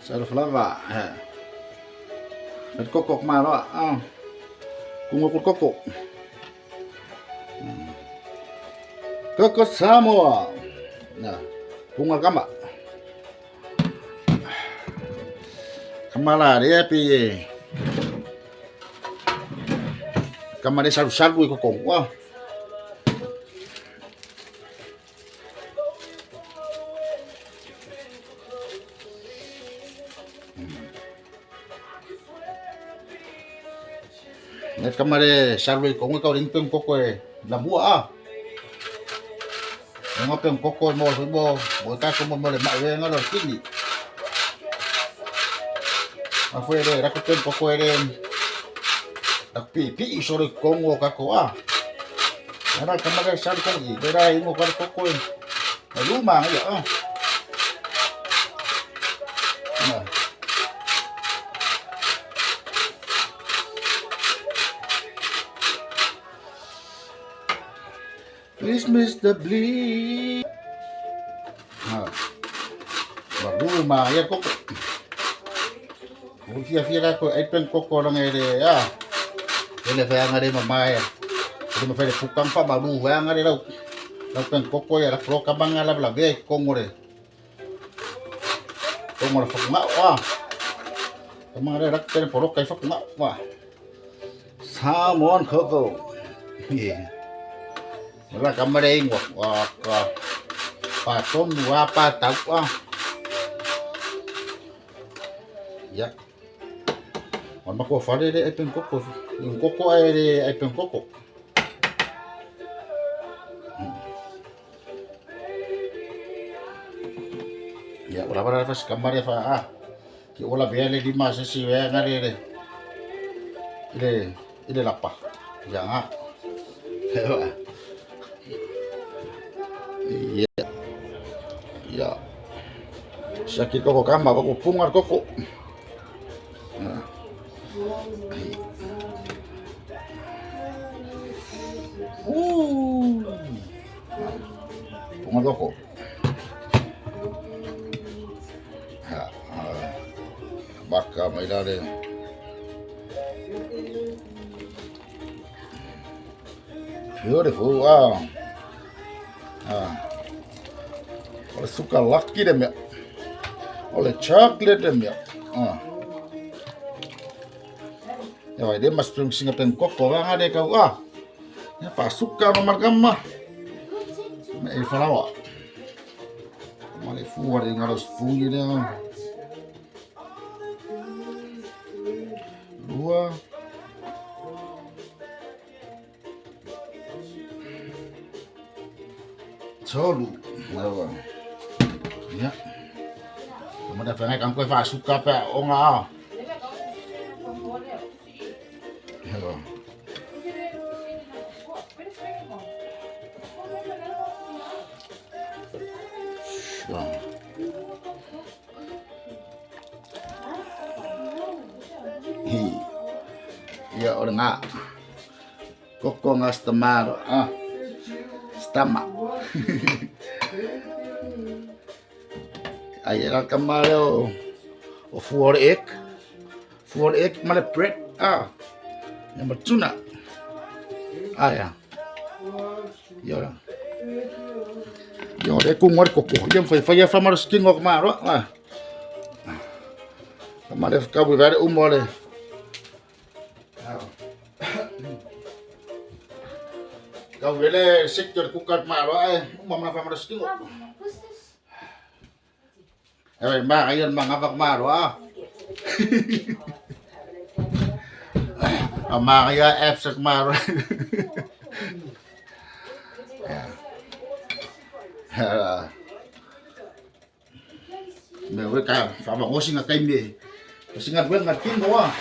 Talofa lava. Fai koko ko maloa. Ah. Kungo ko koko. Koko Samoa. Na. Punga kama. Kamala re pe e. Kama re salu salu i koko. Wa. Ne kamare salu i kongo kau ring koko e lamua a. Nga peng koko mo mo mo ka ko mo mo le ma we nga lo kini. A fue re ra ko peng koko e re ra pi pi i sore kongo ka ko a. Ara kamare salu ko i re ra i mo ka koko e. Luma nga ya. Na. Please, Mr. Bleed. Ha. Bagu ma ia koko. O fia fia ka ko ai pen koko ranga e re a. Ele whea ngare ma mai. Ele ma whaere pukang pa maru whea ngare rau. Rau pen koko ia ra proka manga la la ve kongore. Kongore whakunga o a. Ka manga re rak pen poroka i whakunga o a. Samoan koko. Yeah. Wala ka mare ingoa. Wa ka pa tonu a pa tau a. Ya. Wa mako whare re ai pen koko. Yung koko ai re ai pen koko. Ya, ora bara fa skamare fa a. Ki ola vea le lima se si vea ngare le. Ile ile lapa. Ya nga. Ya. Ya. Sakit koko kama koko pungar koko. Pungar koko. Ha. Baka mai la le. Beautiful. Wow. Ah. O le suka laki le mea. O le chocolate le mea. Ah. Ya vai de mas peng singa peng koko nga de kau ah. Ya fa suka no markama. Me e falawa. Ma le fu wa de ngaro spoon le. Lua. Tolu. Awa. Ya. Mo da fenga kan ko fa suka pa o nga. Awa. Ia o nga. Koko nga stamaro. Ah. Stama. Ai era kamare o o fuore ek. Fuore ek male bread. Ah. Ya matuna. Ah ya. Ia ora. Ia ora ku ngor koko. Ia fai fai fa maro skin ngok maro. Ah. Mare ka bu vare umore. Kau vele sektor kukat maro ai umam na fa maro skin ngok. Eh ma ayan mga bak maro ah. Ang mga kaya apps at maro. Me we ka fa ba ngosi nga kai me. Kasi nga duen nga kin wa.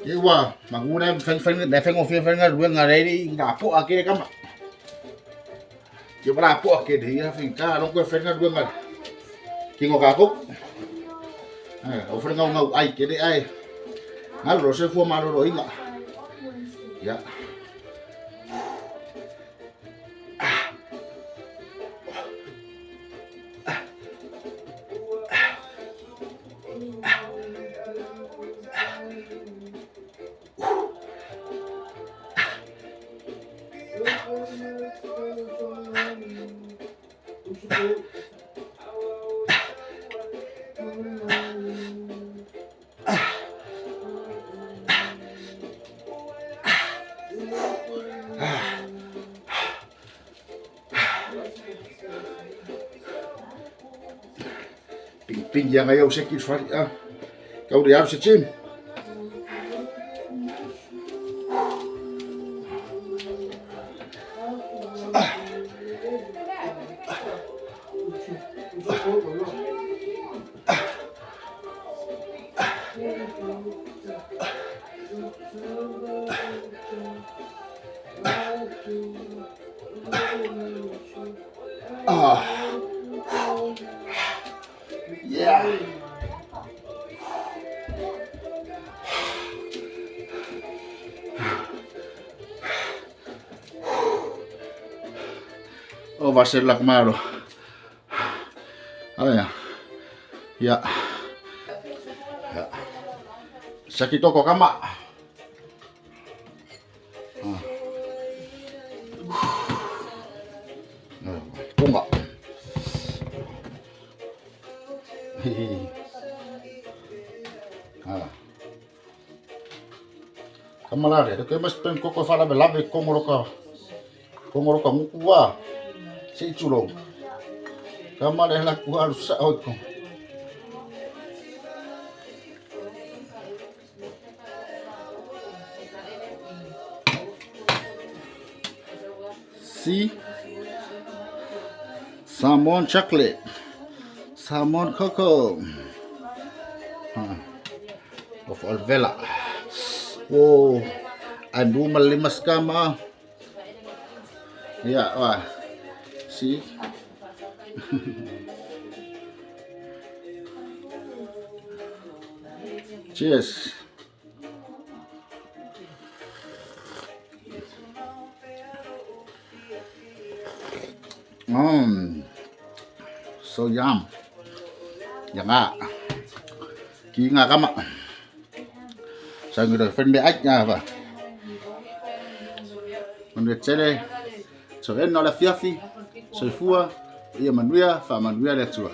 Ke wa manguna feng feng ne feng o feng feng nga duen nga re nga po ake ka ma. Ke bra po ake de ya feng ka lo ko feng nga duen nga. Ki ngo ka ko. Eh, o feng nga ai ke de ai. Nga ro se fu ma ro ro inga. Ya. Pingpingi anga iau seki fari a. Kau de aru se gym. Ah. Yeah. Oh, va ser la maro. Aya. Ya. Ya. Sakit toko kama. Konga. Ah. Kamalare, ke mas pen koko fala be lave kongoro ka kongoro ka nguku wa. Se itsulo. Kamale la ku aru sa oko. See? Salmon chocolate. Salmon cocoa. Of Alvela. Oh, I'm limas kama. Yeah, see? Cheers. So yum. Yang nga. Ki nga kama. Sa người phân biệt ách nha va. Manuia tele. So eno la fiafi. Soifua. Ia manuia, fa manuia le atua.